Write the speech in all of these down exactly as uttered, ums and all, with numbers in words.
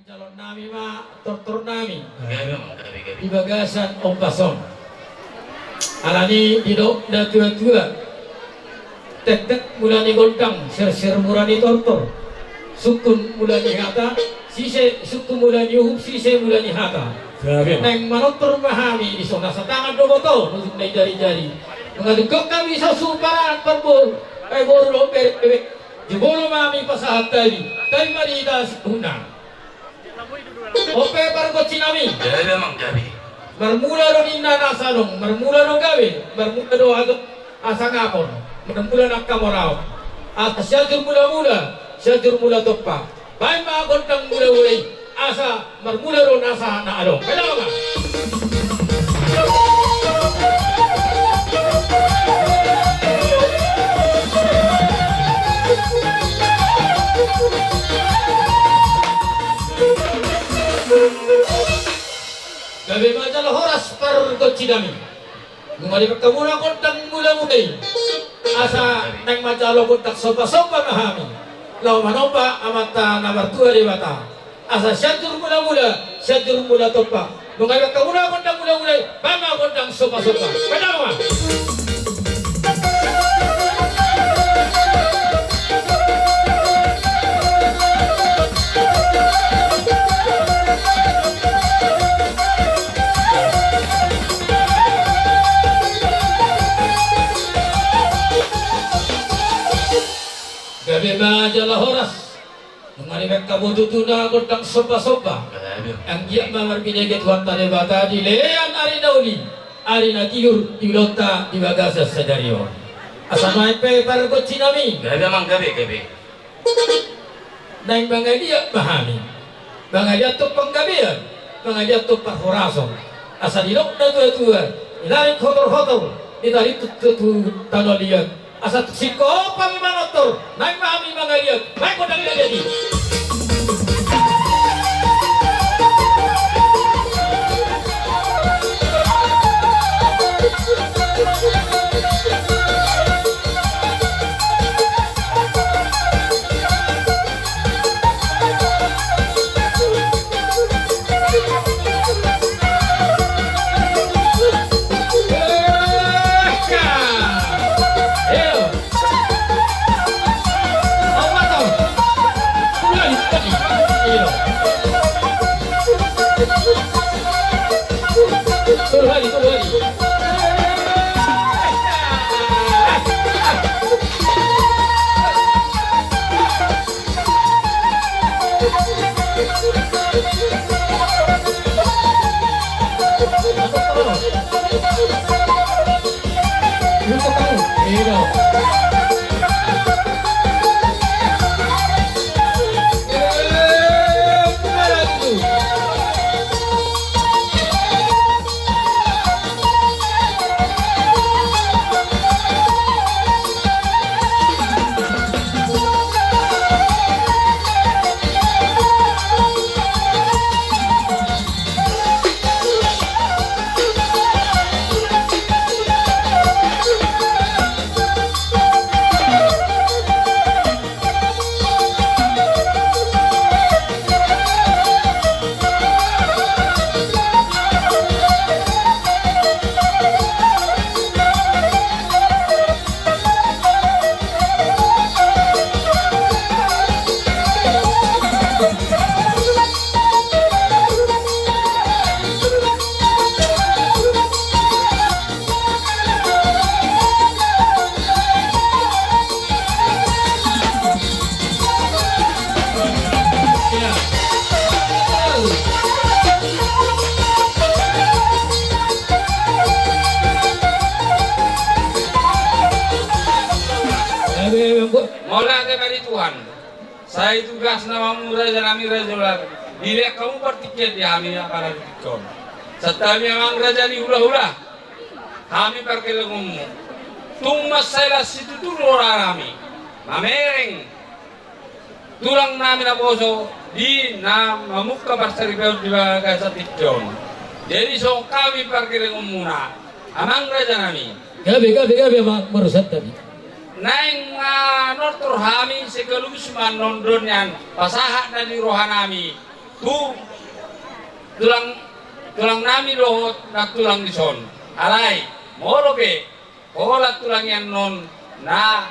Calon nami ma tortor nami. Gabe, gabe, gabe. Di bagasan ombas on. Alani didok na tua-tua. Tektek mula ni gondang, sersir mula ni tortor. Sungkun mula ni hata, sise, sungkun mula ni uhum, sise mula ni hata. Gabe. Naeng manortor ma hami dison, asa tangan do boto, nunjuk na i jari-jari. Nunga dungkon hami so suparan parboru, ai boru do bebek. Jumolo ma hami pasahat tahi, tahi ma di hita sipuna. Ope pargonsi nami. Gabe, amang, gabe. Marmula do ninna nasa adong, marmula do gabe, marmula do ago asa ngapon, marmula nangkin moraon. Asa Sianjur Mula-mula, Sianjur Mula Tompa. Baen ma gondang mula-mula i, asa marmula do nasa na adong. Baen ma. Gabe ma jala horas pargonsi nami. Nunga dibaen hamuna gondang mula-mula i, asa naeng manjalo gondang somba-somba ma hami, laho manomba Amanta na martua Debata. Asa Sianjur Mula-mula, Sianjur Mula Tompa. Nunga dibaen hamuna gondang mula-mula i, baen ma gondang somba-somba. Baen ma. Gabe ma jala horas. Nunga dibaen hamu tutu na gondang somba-somba. Anggiat ma marbinege Tuhanta Debata dilean ari na uli, ari na tiur di ulaonta di bagasan sadari on. Asa nuaeng pe pargonsi nami. Gabe, amang, gabe, gabe. Naeng mangaliat ma hami. Mangaliathon panggabean, mangaliathon parhorason. Asa didok na tua-tua, ditarik hotor-hotor, ditarik tu, tu, tu tano liat. Asa tung singkop hami manortor, naeng ma hami mangaliat, baen gondang na jadi. Mauliate ma di Tuhan. Sai tugasna ma hamu raja nami, raja ular. Dilean hamu partingkian di hami apala di tingki on. Santabi amang raja ni hulahula. Hami parkelengonmu. Tung mansai las situtu roha nami. Mamereng tulang nami naposo di na mamungka parsaripeon di bagasan tingki on. Jadi songon hami parkelengonmuna, amang raja nami. Gabe, gabe, gabe, amang marusan tadi. Naeng manortor hami sekaligus manondon nian pasahat na di roha nami. Tu tulang, tulang nami dohot nantulang dison. Alai molo pe holan tulang i annon na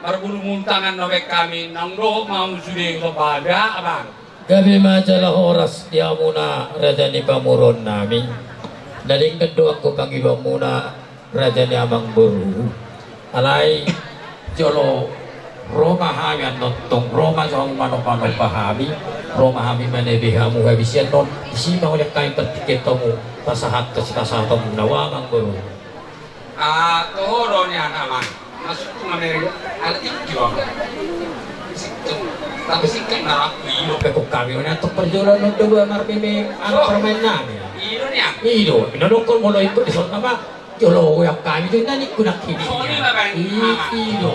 margulungulung tangan na baen hami, naung dohot ma hamu sude, so baen da, amang. Gabe ma jala horas di hamuna raja ni pamoruon nami. Na denggan do anggo pangidoanmuna raja ni amangboru. Alai jolo ro ma hami annon, tong ro ma jo hamu manopa-nopa hami, ro ma hami manebe hamu habis i annon, disi ma hujalo hami partingkian hamu, pasahat, pasahat hamu na ua, amangboru. Ah, toho do nian, amang. Maksudku, mameri alat iki, amang. Situ. Tapi singkat na aku, i do. Pekok hami on, antuk parjolo annon do, buat marmeme, anu, parmaen nami. I do nian. I do. Ina dokon molo ikut di son nama. Jolo goyang hami tu, na ningku nangkin i. Soni ma baen. I, i do.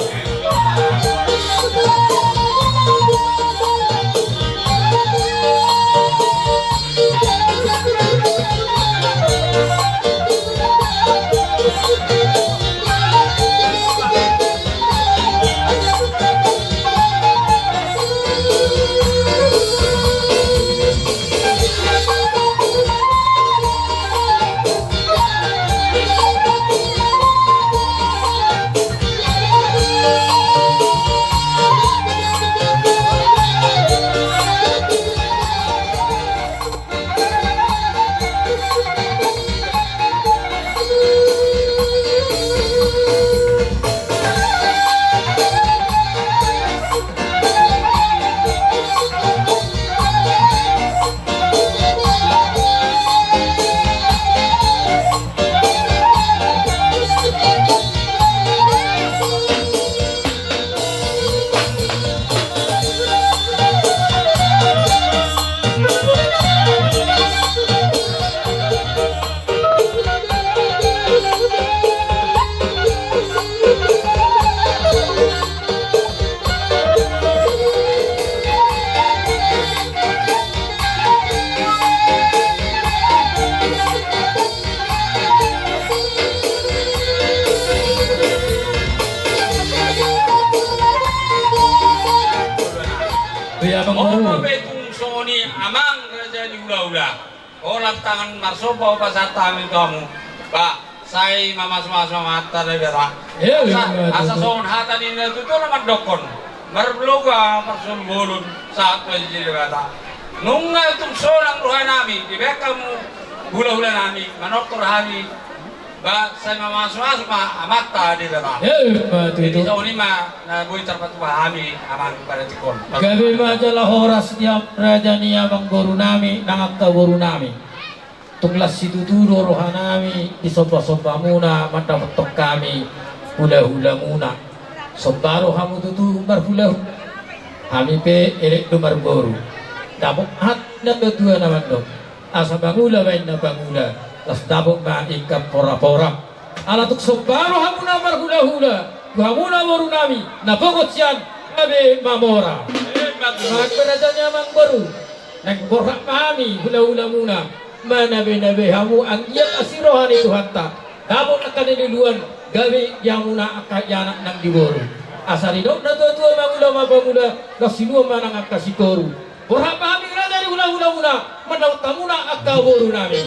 Iya, Bang. Molo pe tung soni, amang raja ni hulahula. Holan tangan marsomba pasahat hami tu hamu. Ba, sai mamasumasu ma Amanta Debata. Asa, asa songon hata ni natuatua na mandokkon: Marbloga parsombolon sahat ma di Debata. Nunga tung sonang roha nami, dibaen hamu hulahula nami, manortor hami. Ba, sai mamasumasu ma Amanta Debata. Jadi songon i ma na boi tarpatupa hami, amang, pada tingki on. Gabe ma jala horas di raja ni amangboru nami nang angka boru nami. Tung las situtu do roha nami di sombasombamuna mandapothon hami hulahulamuna. Somba do hamu tutu marhulahula. Hami pe elek do marboru. Dapot hata ni natuatua na mandok: Asa mangula baen na pangula, las dapot ma ingkon porapora. Ala tung somba do hamuna marhulahula tu hamuna boru nami, na pogot sian gabe mamora. Ima tutu. Raja ni amangboru, naeng borhat ma hami hulahulamuna manabenabe hamu anggiat asi roha ni Tuhanta, dapot angka na niluluan, gabe di hamuna angka anak nang di boru. Asa didok natuatua: Mangula ma pangula, las sinuan ma nang angka sitoru. Borhat ma hami raja ni hulahulamuna mandapot hamuna angka boru nami.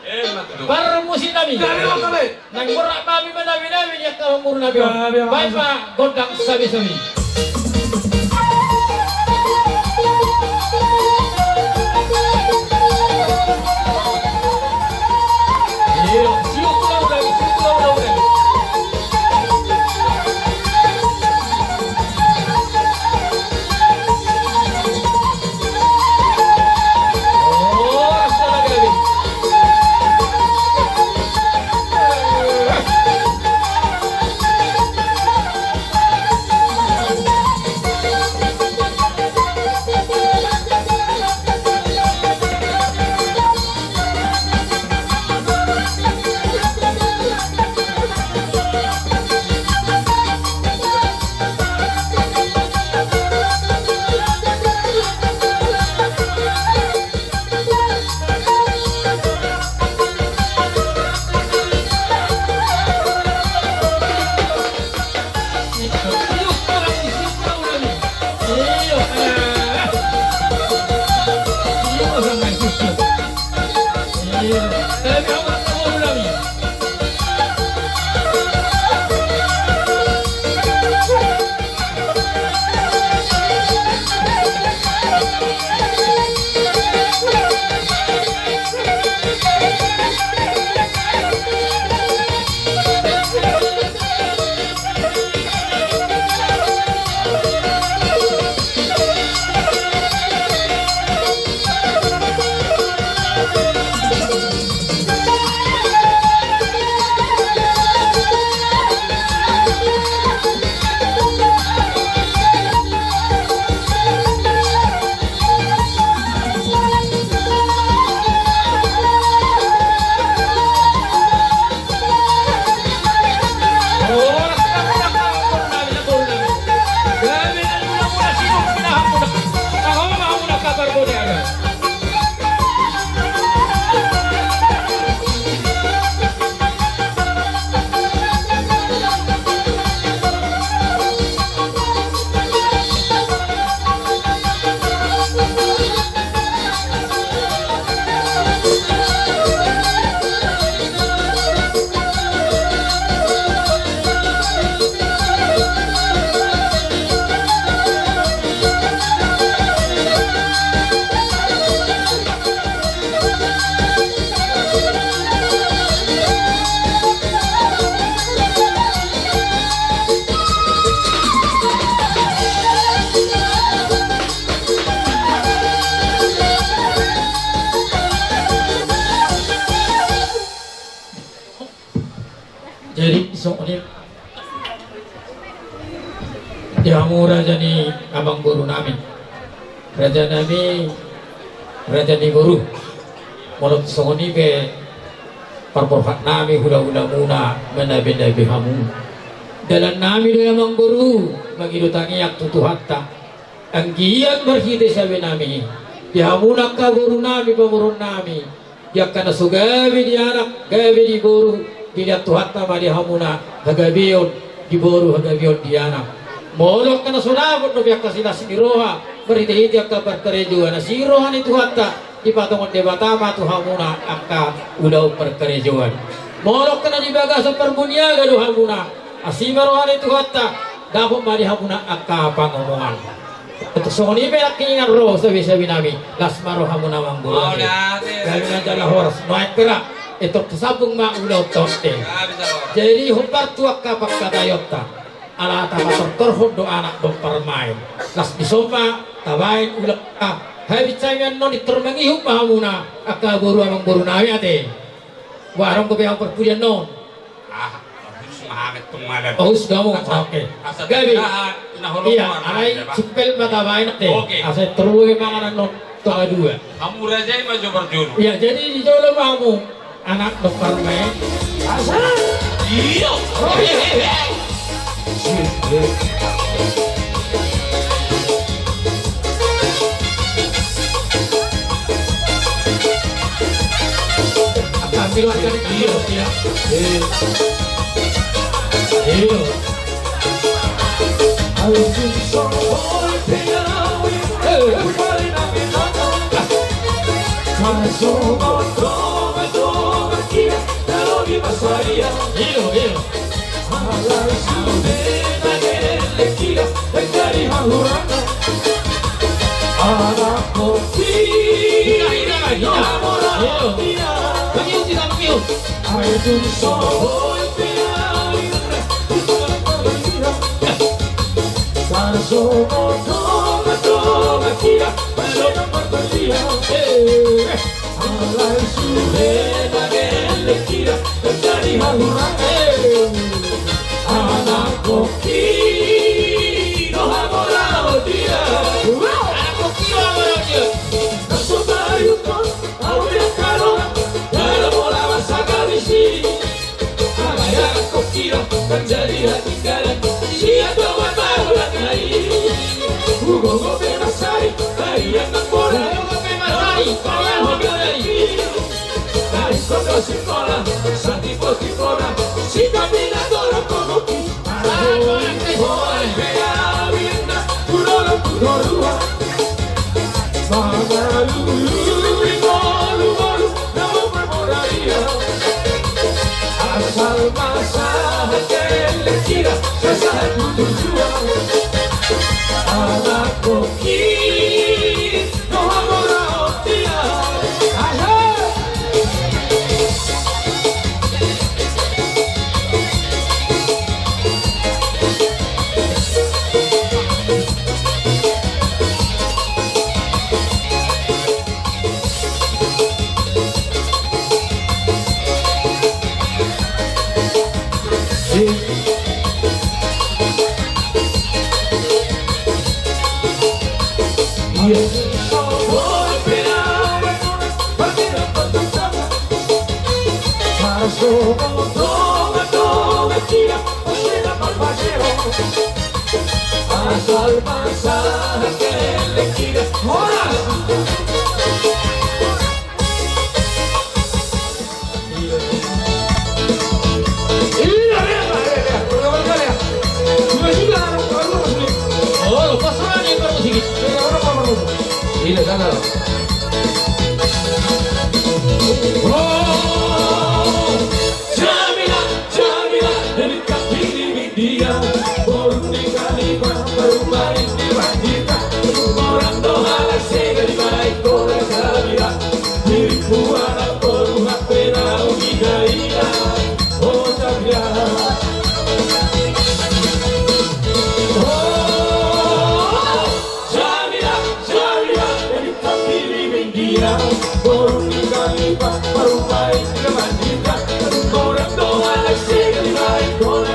Ima tutu. Parmusik nami. Gabe ma, gabe. Naeng borhat ma hami manabenabe di angka boru nami on. Gabe ma. Baen ma gondang sabisabi. Iyo, siuk ulang-ulang, siuk ulang-ulang. Di hamu raja ni amangboru nami, raja nami, raja ni boru, molo songon i pe parborhat nami hulahulamuna manabenabe hamu. Dalan nami do i amangboru, mangido tangiang tu Tuhanta. Anggiat marhite sabe nami i, di hamuna angka boru nami, pamoruon nami, di angka na so gabe di anak, gabe di boru, dilehon Tuhanta ma di hamuna hagabeon di boru, hagabeon di anak. Molo angka na so dapot dope angka silas ni roha marhitehite angka parkarejoan, asi roha ni Tuhanta, dipatongon Debata ma tu hamuna angka ulaon parkarejoan. Molo angka na di bagasan parboniaga do hamuna, asi ma roha ni Tuhanta, dapot ma di hamuna angka pangomoan. Tung songon i pe nangkiningan ro sabe-sabe nami, las ma rohamuna amangboru. Gabe ma jala horas, nuaeng pe ra, etong tu sambung ma ulaonta on. Jadi hombar tu angka pangkataionta, ala tapatortorhon do anak dohot parumaen. Las dison ma tabaen ulaonta. Habit sami annon, pintor mangihut ma hamuna angka boru amangboru nami ate. Boha, adong dope ahu parpudi annon. Ah, hus ma hami tung malam. Oh, hus do hamu. Oke. Gabe. Ia, alai sumpel ma tabaen ate. Oke. Asa torus mangan annon tonga dua. Hamu raja i ma jo parjolo. Ia, jadi di jolo ma hamu anak dohot parumaen. Asa. Iya. Oh, iya, iya. Ambil aja nih. Iya, iya. Iya. Iya. Iya, iya. Alai sude na gelek hira, jadi hahurang. Anak kopi. Hira, hira, hira. Hira. Bang Yus, kita Bang Yus. Ai tung so boi pe au. Tar so modom, modom hira, modom hira. Eh. Alai sude na gelek hira, jadi hahurang. Anak kopi do hamoraon dia. Anak kopi do hamoraon dia. Na so taihut au di angka dongan, jala pola ma sagal disi. Alai anak kopi do manjadi hatinggalan sian dongan bahulanta i. Hugogo pe mansai, ai anak bola. Hugogo pe mansai, ai anak bola. Ai so do sikola, satipotipona, sikapinan do rap kogoki. Ai pe au inna, tu dolok tu toruan. Mangalului ngolungolu, na mamora ia. Asal ma sahat gelek hira, sasahat tu tujuan. Anak kopi do hamoraon dia. Aha. Asal ma sahat gelek hira. Horas. Iya, iya, iya, iya. Ulang kali ya. Dua juga, orang, orang, orang, orang. Oh, lepas lah nih, Pak Musik. Iya, orang, orang, orang. Iya, gagal. Oh. Jamila, Jamila, dari kaki ini dia. Boru ni kami, Pak, baru main di Bandita. Orang doa, saya dari baik, orang Jamila. Diriku anak boru, hak penau di Gaina. Oh, Jamila. Oh, Jamila, Jamila, dari kaki ini dia. Boru ni kami, Pak, baru main di Bandita. Orang doa, saya dari baik, orang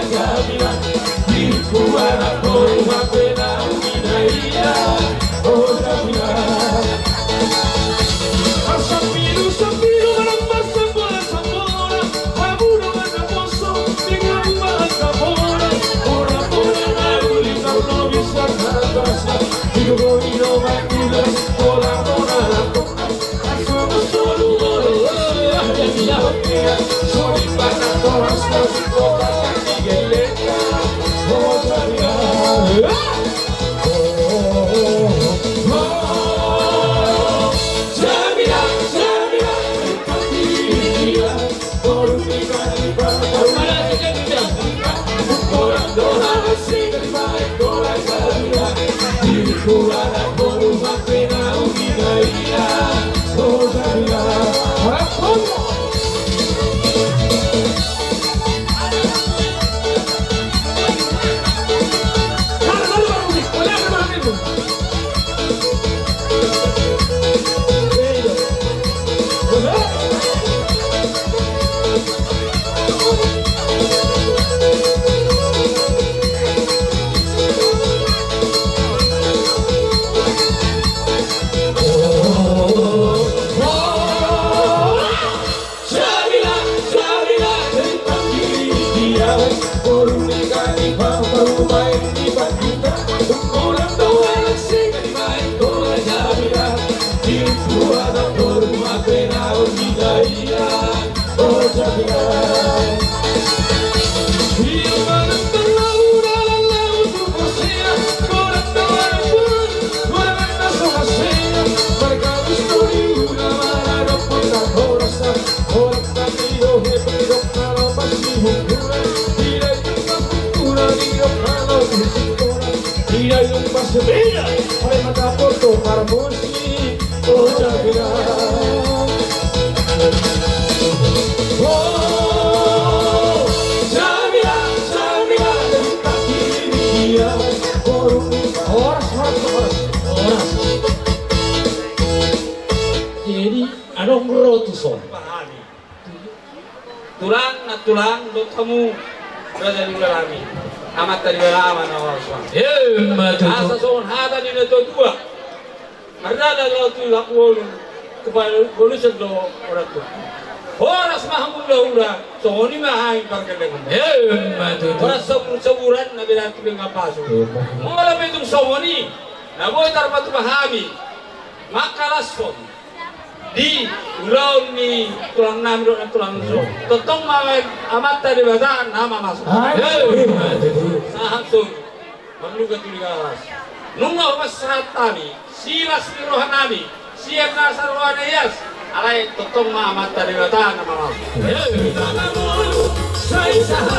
Jadi adong ro tuson. Tulang, nantulang, dohot hamu raja ni hulahula nami, amanta Debata ma na mamasu. Emma tutu. Asa songon hata ni natuatua: Mardalan laho tu laku bolon, tu palu-, paluson do orat tu. Horas ma hamu hulahula, songon i ma hami pargellengon. Emma tutu. Horas sabursaburan na binahen tu denggan pasu. Emma. Molo pe tung songon i na boi tarpatupa hami mangkalashon di ulaon ni tulang nami dohot nantulang, so tongtong ma amanta Debata na mamasu. Emma tutu. Sahat songon i. Marluga tu Tigaras. Nunga hupasahat hami silas ni roha nami sian nasa roha na ias. Alai tongtong ma amanta Debata na mamasu. Sai sahat